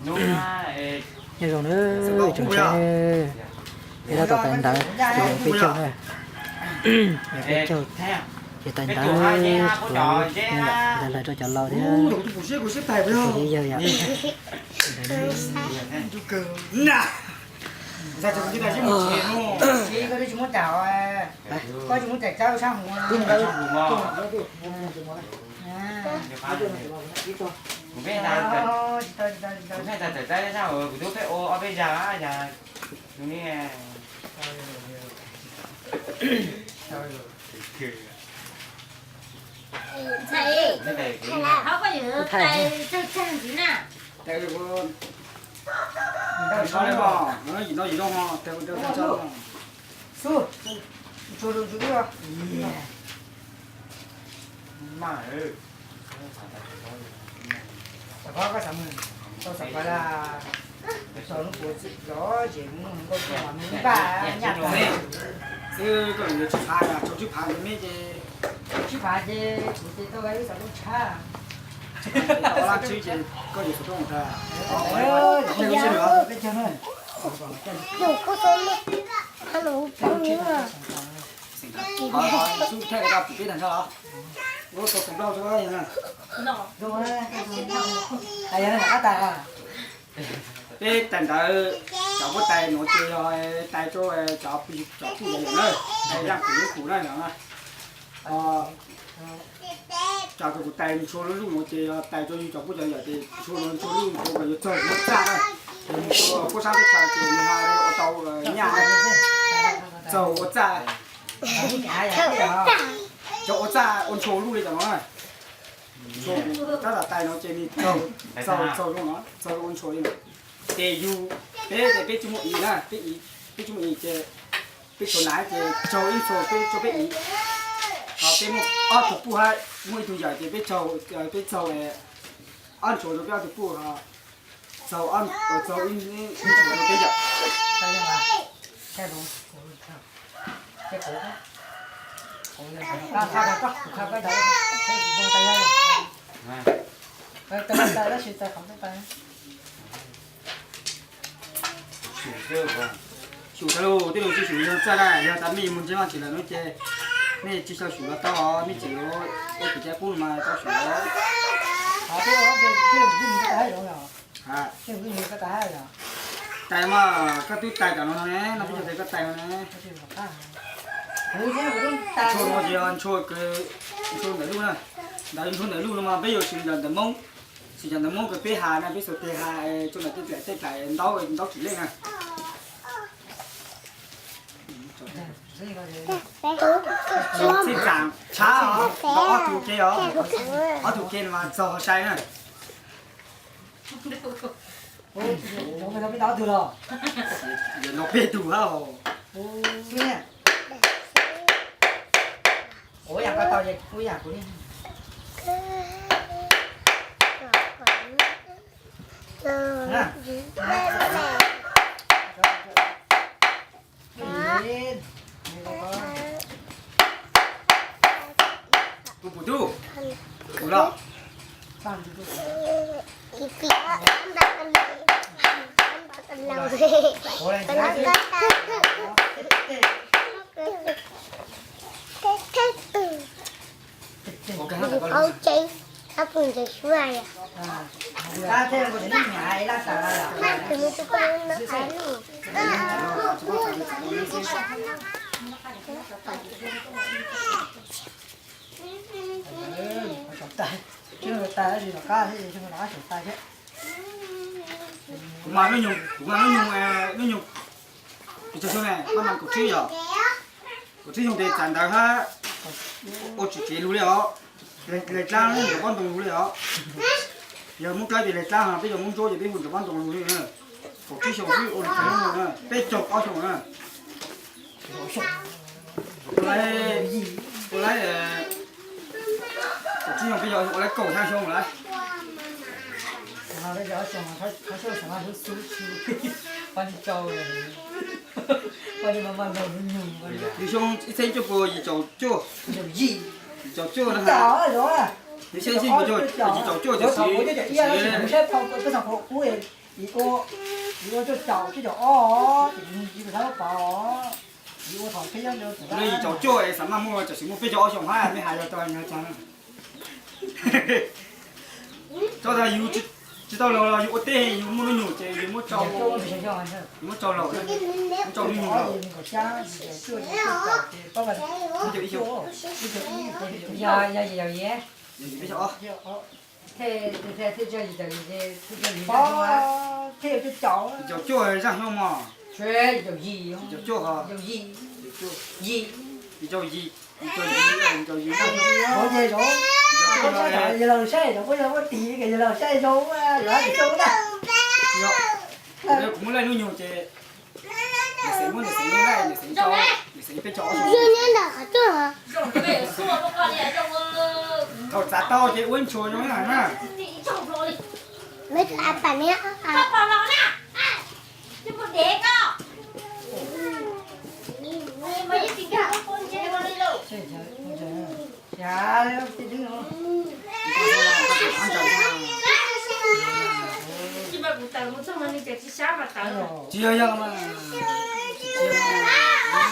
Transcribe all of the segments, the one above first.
Nyob zoo nawb tsoom saib, peb tab tom tais ntawv ces peb caug na, peb caug ces tais ntawv tuav ntawv hlais rau cov laus thiab, yawg yom. Xwb koj yuav tsib phav, tsib phav me ces, tsib phav ces kuv ces tau wb xov tooj tshab, tau laj tswb ces koj yuav xov tooj tag. Xub thaj tau pum peb tag nrho los. Peb tais ntawd, cov huab tais nuav ces yog tais rau cov, cov puj cov yawm na, tais zaj kuv yeej kuv na no na. Cov kws kuv tais ntshua luj luj nuav ces yog tais rau yug cov puj cov yawm ces ntshua luj ntshua luj ntshua kom yuav txaug ua txaj na. Ces mus rau puab sab teb chaws ces nws ho ua tau nyaj na, txaug ua txaj. Cov ua txaj ua ntshua luj li cov no na. Ntshua, tab tom tais no ces nws txaug, txaug zoo no, txaug zoo ua ntshua li no. Ces yug, peb ces peb tsi muaj ib na, peb tsi muaj ib ces peb tshuav nav ces txaug ib ntshua peb rau peb ib. Ho peb muaj ob tug puj hab muaj ib tug yawm ces peb txaug, peb txaug ob ntshua rau peb ob tug puj ho txaug, txaug ib ntshua rau peb yawm. Xyum tag lug, tej lug tsi xyum yog txaj na, yog tas mej mus ntseeg Vaajtswv lawm nuav ces mej tsi tau xyum los tau, mej tseem yuav ua kev cai qub mas tau xyum. Tais mas koj twb tais tam no ne, no peb cog tes koj tais no ne. Ntshua no ces ntshua, ntshua ntawm luj na, ntawd ntshua ntawm luj no mas peb yuav siv ntawm ntawm Moob, siv cov ntawm Moob kws peb has na, peb xuas tes has rua ntawm tej dlaim tej dlaim ntaub ntaub tsim lej na. Txij tsaam tshab os, ob tug ke os, ob tug ke no mas txaug sai na. Yog no peb tug hab. Kuv pum tub, kuv los. Kuv mas lub nyoog, kuv mas lub nyoog, lub nyoog, kuv tsaug xyoo ne, maj mam kaum tsib yog, kaum tsib xyoo tes txav ntawv hab ua tsim tsev lug li os. Lais dlaab ntawm pob ntoo lug li os. Yog Moob Dlawb ces lais dlaab, peb yog Moob Ntsuab ces peb hu ntawm pob ntoo lug li. Kaum tsib xyoo xwb ua lug tsav lug na, peb caug ob xyoo na. Ua lawm, kaum tsib xyoo peb yog ua lawm kaum xyaa xyoo lawm. Yug xyoo ib txhiab cuaj puas yim caum cuaj, yim caum cuaj na. Yus saib seb yus cov cuaj, yus cov cuaj cov siv, yus saib pom peb txog qhov qub, yus ua, yus ua cuaj caum cuaj caum ob, ces yus tsis tau pom, yus ua thaum peb nyob ntawd. Yus cov cuaj es xav maj muaj tam sim muaj peb caug ob xyoo hab, mej has yog tau yog cas. Txog tas yus tsis tau laus los yus ua teb yus muaj hnub nyoog ces yus muab rau, yus muab rau laus, muab rau hnub nyoog laus. Yus peb caug ob. Yus cov cuaj zaj xyoo mog. Yus cov cuaj, yus cov yim, yus cov yim, yus cov yim, yus cov yim. Yus cov cuaj, yus laus saib, yus laus saib zoo, yus cov cuaj na. Kuv muab laij hnub nyoog ces niam xeev muab niam xeev laij, niam xeev rau, niam xeev peb caug ob xyoo. Thaum txav tau ces ua ib ntshua zoo na. Tsis yog, yog mas,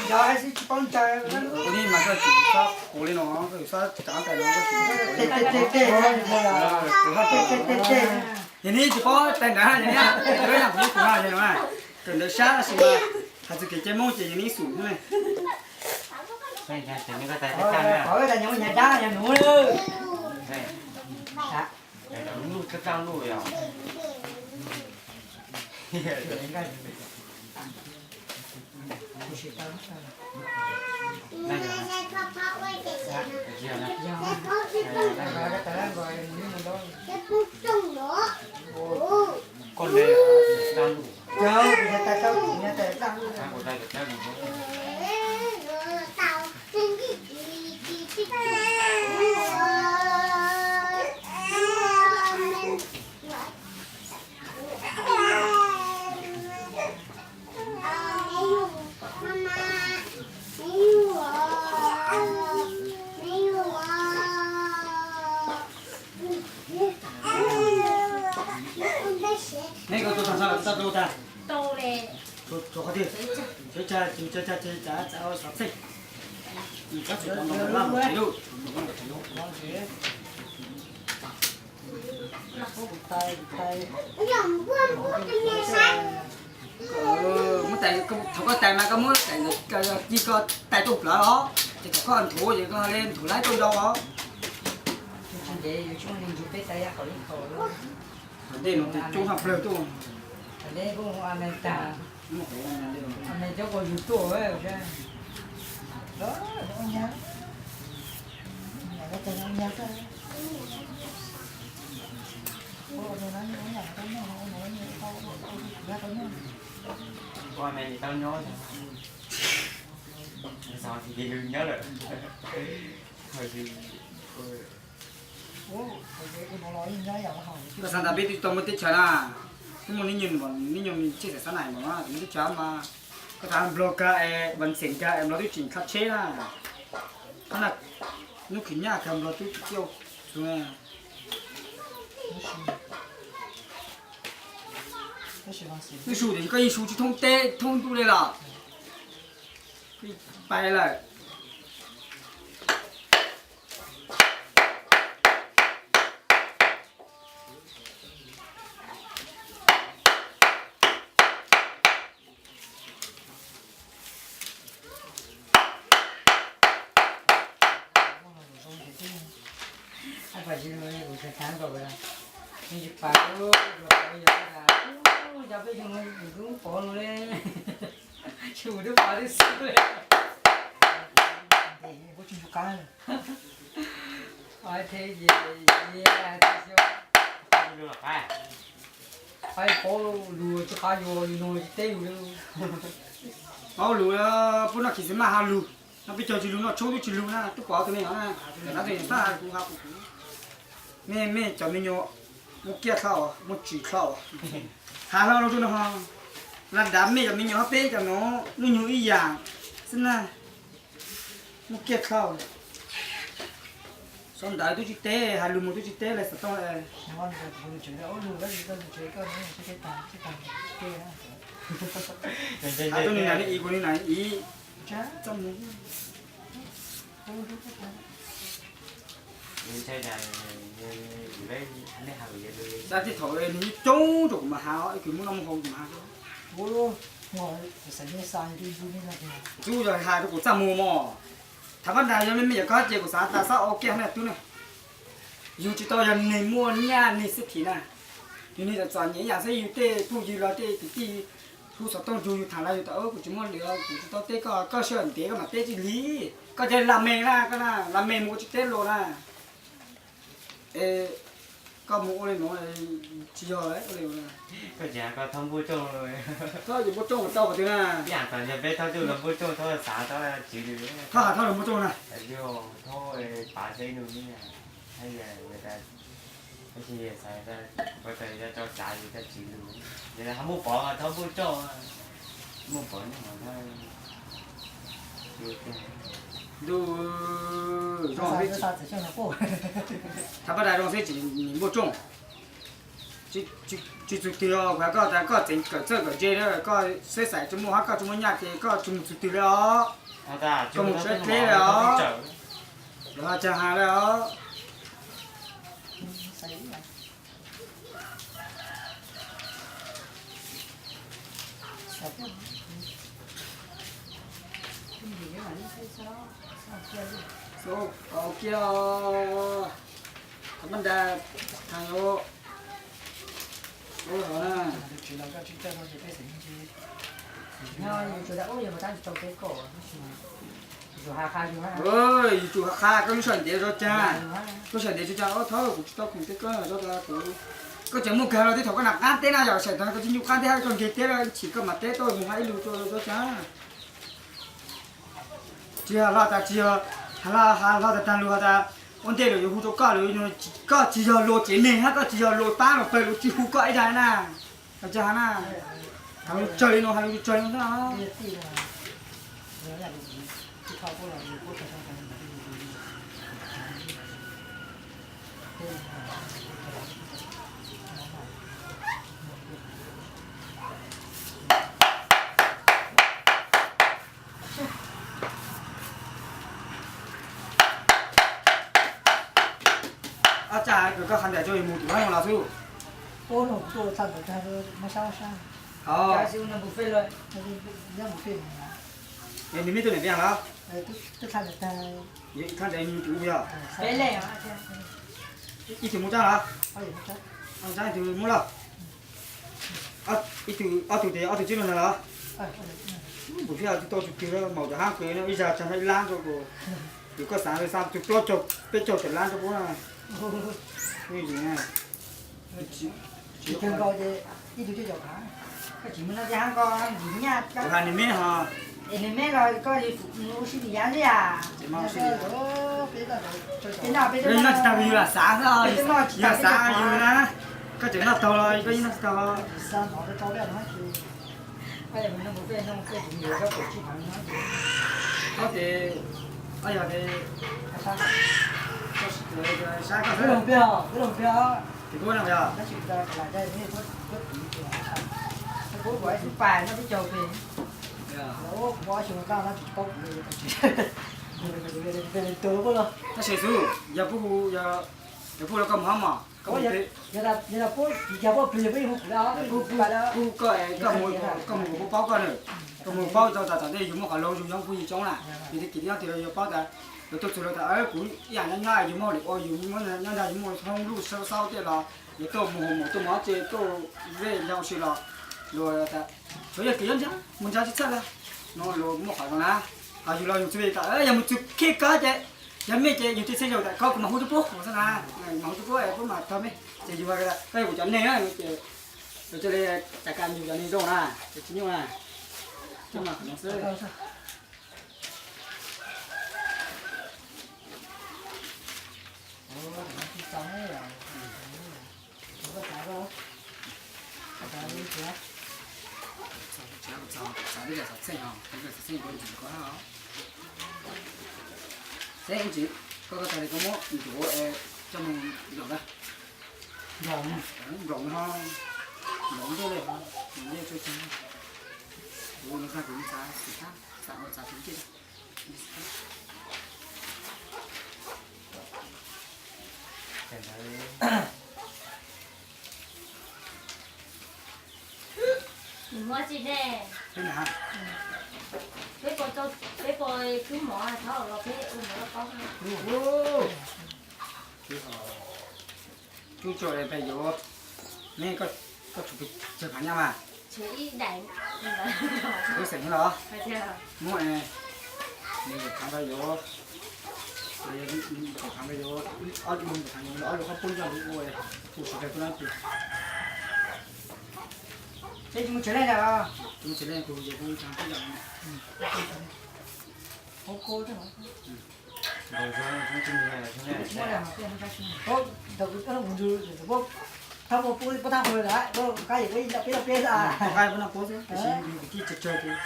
yog mas koj tsis txhob kuv li no, koj tsis txhob tsa tais no, koj tsis tsa tais no. Yog neb tsis paub tais nrad, yog neb, yog neb kuv no, yog no, kawm ntawv sab tab sis mas hais txog kev cai Hmoob ces yog neb xum xwb ne. Qhov tais nyob ua nyav dab nyob nuv lawm. Neb koj tuaj tag sab lawm, tau tuaj tag. Tuaj qhov twg? Tsa, tsa, tsa, tsa, tsa, xov txheej. Txhob txwm cov nkaus laj mus tsev lauj. Muab tais, thaum koj tais mas koj muab tais ci koj tais rooj plawv os, ces thaum koj nthuav ces koj le nthuav laib rooj ntau os. Tsis ntev yus tsis muaj neeg nrug peb tais ya qhov ib qho. Qhov ntej no tes coob tshaj plawg tuaj. Qhov ntej kuj a me tas, a me coob kuj yug tuaj. Ua me tau nyob, xav tias yus nyob lawm. Koj xav tas peb twb tau muaj teb chaws na, twb muaj neb nyuag, neb nyuag tsheb xav xav nais npaum no, muaj teb chaws mas koj tas Nplog kag es Vaj Xeem kag es Nplog twb tseem kha tsheb na. Qhov na, hnub khwv nyaj kag Nplog twb tsis ciaj txug. Twb su tiam sis koj yeej su tsis thoob teb thoob ntuj li los. Pais lawm. Paub lug tsis qab yuav li no tsis teb yus li. Paub lug, pub noj khis xis mas has lug, noj peb caug tsis lug, noj tshoob twb tsis lug na, twb pom tus me nyuam na, tus me nyuam sab has kuv has kuv. Mej, mej cov me nyuam muaj kiaj dlhau, muaj tsim dlhau. Has hlo lug rua no ho, la dav mej cov me nyuam hab peb cov me nyuam hnub nyoog ib yam xwb na, muaj kiaj dlhau. Tau ntawd twb tsis teb, hais lus mus twb tsis teb li xov tooj. Hais rau nws na, ib kuv nws na ib. Txaj muag. Xav tej thaum nws coob rau kuv mas hais, ib kws muaj noj muaj haus kuv mas hais. Txuj yog hais rau kuv txaj muag mog. Thaum pab nrag yog me me yog koj ces kuv xav tas xob ua kiag na tub na. Yus tsis tau yog neeg muaj nyaj neeg xib phim na. Yus neeg txom txom nyem ib yam xwb, yus tej phooj ywg los tej kwv tij hu xov tooj yug yus tham los yus tas kuv tsis muaj lwm, kuv tsis tau teb koj, koj sij hawm ntev koj mam teb tsis li. Koj ces lam me na, koj na lam me mus ua tsis teb los na. Es koj mus ua li no tsis yog ua li. Koj tsis hais koj thaub npuaj tsooj, thaub npuaj tsooj tau qhov twg na? Ib yam tom yog peb thaub tsooj los npuaj tsooj, thaub xav thaub tsis li. Thaub hais thaub los npuaj tsooj na. Thaub pav seb nug, tab sis xav kuv pab tau yog tso tsav yus tau tsis lus. Yog ho muaj pov thaub npuaj tsooj, muaj pov nyob hov. Ntuj, zoo xwb, thaub pab dais zoo xwb tsis npuaj tsooj. Tsis txug twg os, kuv hais koj tas koj txeev kawm txawj kawm ntse, koj xwb xaiv tsis muaj hab koj tsis muaj nyaj ces koj tsis mus txug twg li os. Koj mus tsev dleb li os. Lawv ho tsis hais li os. Xub, kiag, thaum pab nrag, thaum yus, yus tsum qha koj lub sij hawm ntev zog tag, lub sij hawm ntev tsis tag, ob thaub kuv tsis tau khoom teb koj zog tas kuv, koj tseem muaj kawg los tej thaum koj nam qab teb na, yog saim tag koj tsis nyuj qab teb hab koj nkeeg teb, chim koj mam teb tau mus hab ib lus rau zog tag. Tsis yog hlo tas, tsis yog hlo, hlo tas tag lus has tas ua ntej lawm yuav hu rau koj lawm, koj tsis yog luag tsev neeg hab koj tsis yog luag pab luag pawg luag tsis hu koj ib zag na. Has tas na, has lus tsawg li no, has lus tsawg li no xwb. Ab, tsa koj qha ntaim tso mus tus hab no los xwb. Nws me tuaj nam pia los? Yog ib qha ntaim nws tus yog. Ib tug muaj tsab los? Ib tug muaj los? Ib tug, ob tug tes ob tug tsib los ntag los? Kuv thiaj tau tug twg maum cov hab kws ib zag tsa ib lab rau kuv. Yus koj xav li xav tus plaub caug peb caug tawm lab rau kuv na. Kuv hais nws me ho. Es nws me los koj ua si nws yav xwb yam. Yeej noj tsis tag, yus lam xav xwb, yus lam xav yus na. Koj tseem noj taug los koj yeej noj tsis tag. Ob ces, ob yog ces, sab koj xwb. Tes kuv na yog. Tab sis xwb, yog puab hu, yog puab hu los koj mus hab mog, koj mus plig. Puab hu koj, koj mus, koj mus puab paub koj na. Koj mus paub tau tas tom ntej yus muaj qhov loo zoo yog puab yig tsoob na. Yus tag kis nyob twg los yus paub tas, lawv tuaj txug lawv tas kuv ib yam nyob nyob yus muaj hauj lwm ua, yus muaj nyob nrag yus muaj hauj lwm xauj xauj tej los yus tuaj mus hu mus tuaj mus ob tse tuaj zej zog ua si los luag tas, tsuav yog kws yuav ntsib mus ntsib tsis txhawj li. No luag muaj qhov zoo na. Ho yus los yus txug tas yog mus txug khij koj ces, yog mej ces yus txhaj yog tas koj kuv mam hu rau puab xwb na, mam hu rau puab puab mam tau mej ces yus hais tas koj yog kuv cov neeg na ces, cia li tas kas yus cov neeg zoo na, ces tsis nyuaj na. Coj mas qhov no xwb. Xav teb xav txheej os, teb xav txheej kuv tsis koj os. Xeb tsis Koj tas li koj muab ncuav coj mus nplaum na. Nplaum, nplaum no, nplaum ntej li, nplaum ntej tso tseg. Kuv no tag kuv xav xim thab, xav ua xav tus ntej. Nws muab tsis ne. Peb puas, peb puas tub mov thaum los peb ua mov rau pob. Tub tso peb yuav, ne koj tshuav pes tsawg phav nyaj mas? Tshuav ib daim. Lub xeem los muab, nws phav rau yuav, phav rau yuav, ob lub phav yuav ob lub qhob pub coj lub ua, tus sawv daws tuaj no ces. Ces tsis mus tsev lej lawm. Tsis mus tsev lej, kuv yuav kuv tag pub coj. Thab muaj pub pub thab pub lawm, pub qab yim peb peb peb xwb. Pub qab pub no pub xwb, tab sis nws kwv tij tsawg tsawg ces.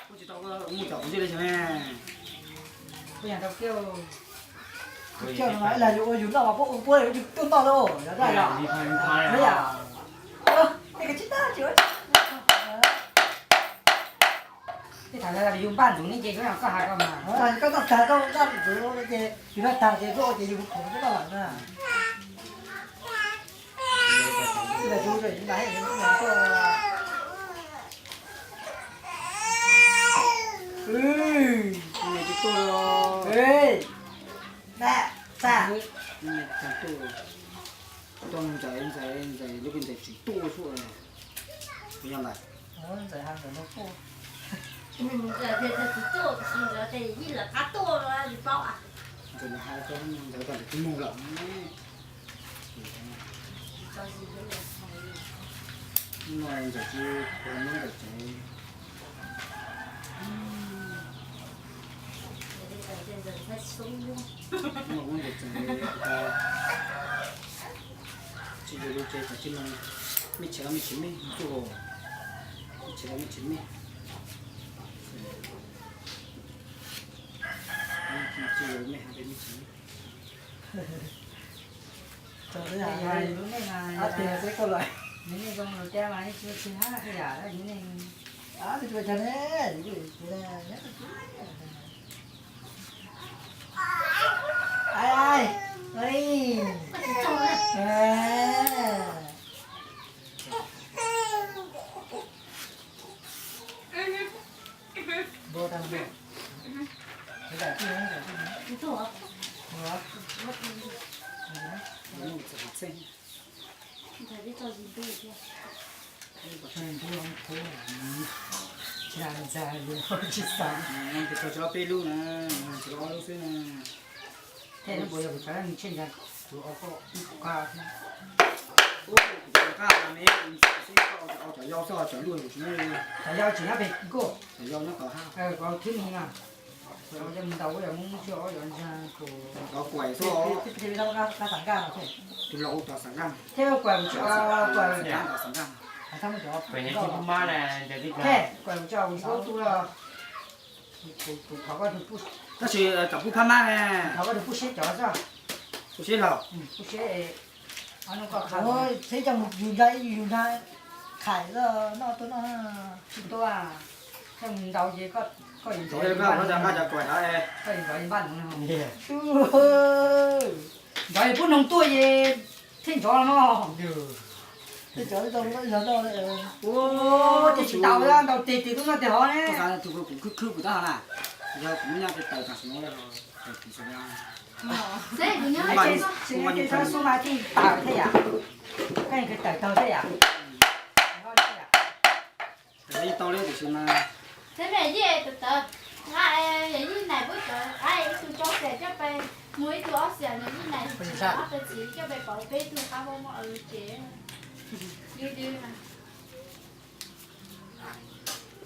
Kuv tsis tau muaj cov kuv ntej li xyoo ne. Kuv yog tau kiag, kiag no ib leeg yuav ua yus noj mas puab ua puab yuav yus tuaj noj lauj, yog dab yog? Yog. Tej thaum yog yus npaj ntxoov ne ces koj hais koj mas. Koj noj tag koj npaj ntxoov ces yus noj tag ces koj ua ces yus khoom koj noj lawm na. Tuaj ntxais ntxais ntxais lub koj ntxais tsis tuaj suaj. Yog ntawd. Ntxawm hais ntawm no tuaj. Ntxawm tias tsis tuaj, ntxawm tias yij lawv qab tuaj no tsis paub. Ntxawm hais rau ntxawm tias ntxawm tsis mus lawm. No ntxawm tsis, ntxawm tsev. Ntxawm tsev, tsis yuav lub tsev, tsis mus, mej tsev los mej tsev mej, tsuj, mej tsev los mej tsev mej. Tsis yuav mej hais tias mej tsev mej. Lub neej mas, lub neej zoo lawm tiag mas yeej tsis tsis hab yam li neeg. Tsis tau tsis ob peb lub na, tsis ob lub xwb na. Tej lub puas yog kuv tshav nws tsheej ntshai, kuv ua koj ib kaum kab thiab. Kuv ua koj me, kuv xib koj ua cov yau xwb, cov luaj kuv tsis muab li. Cov yau tsis nyob pem kuj. Cov yau nyob tod hab. Kuv thwb me no. Cov yau mus ntaus ua yog muab muab tshuaj ua yog ntshai kuv. Cov kuaim xwb. Tus laus cov xam nkaj. Thiab kuaim kuv tsis, kuaim kuaim kuv tsis, kuaim kuv tsis ua tub los. Tab sis cov pub phab mab ne. Thov koj tus pub siab cov xwb. Pub siab los? Pub siab. Txheb coj mus yus ntsa yus ntsa, khais noj tuaj noj. Tsis tuaj, koj mus ntaus ces koj yuav ntaus, koj yuav ntaus npaj no. Ntaus es pub noog tuaj ces thiaj ntsov no. Ces tsis ntaus, ntaus tes tes tub noj tes hov ne. Kuv khwb khwb kuv tab hov na, yog kuv muab nyob peb tawm tam sim no. Xub mas thiaj tawm thiab yam, koj yeej kawg tawm tag thiab yam. Tau li tiam sis mas, teb me yij tawv tawv, nqa yij nais pub cov qaib ib tug tsob xiam coj pes, muag ib tug ob xiam nws yij nais, ob tug txiv coj pes pauv peb tug qab muab muab ces dib dib.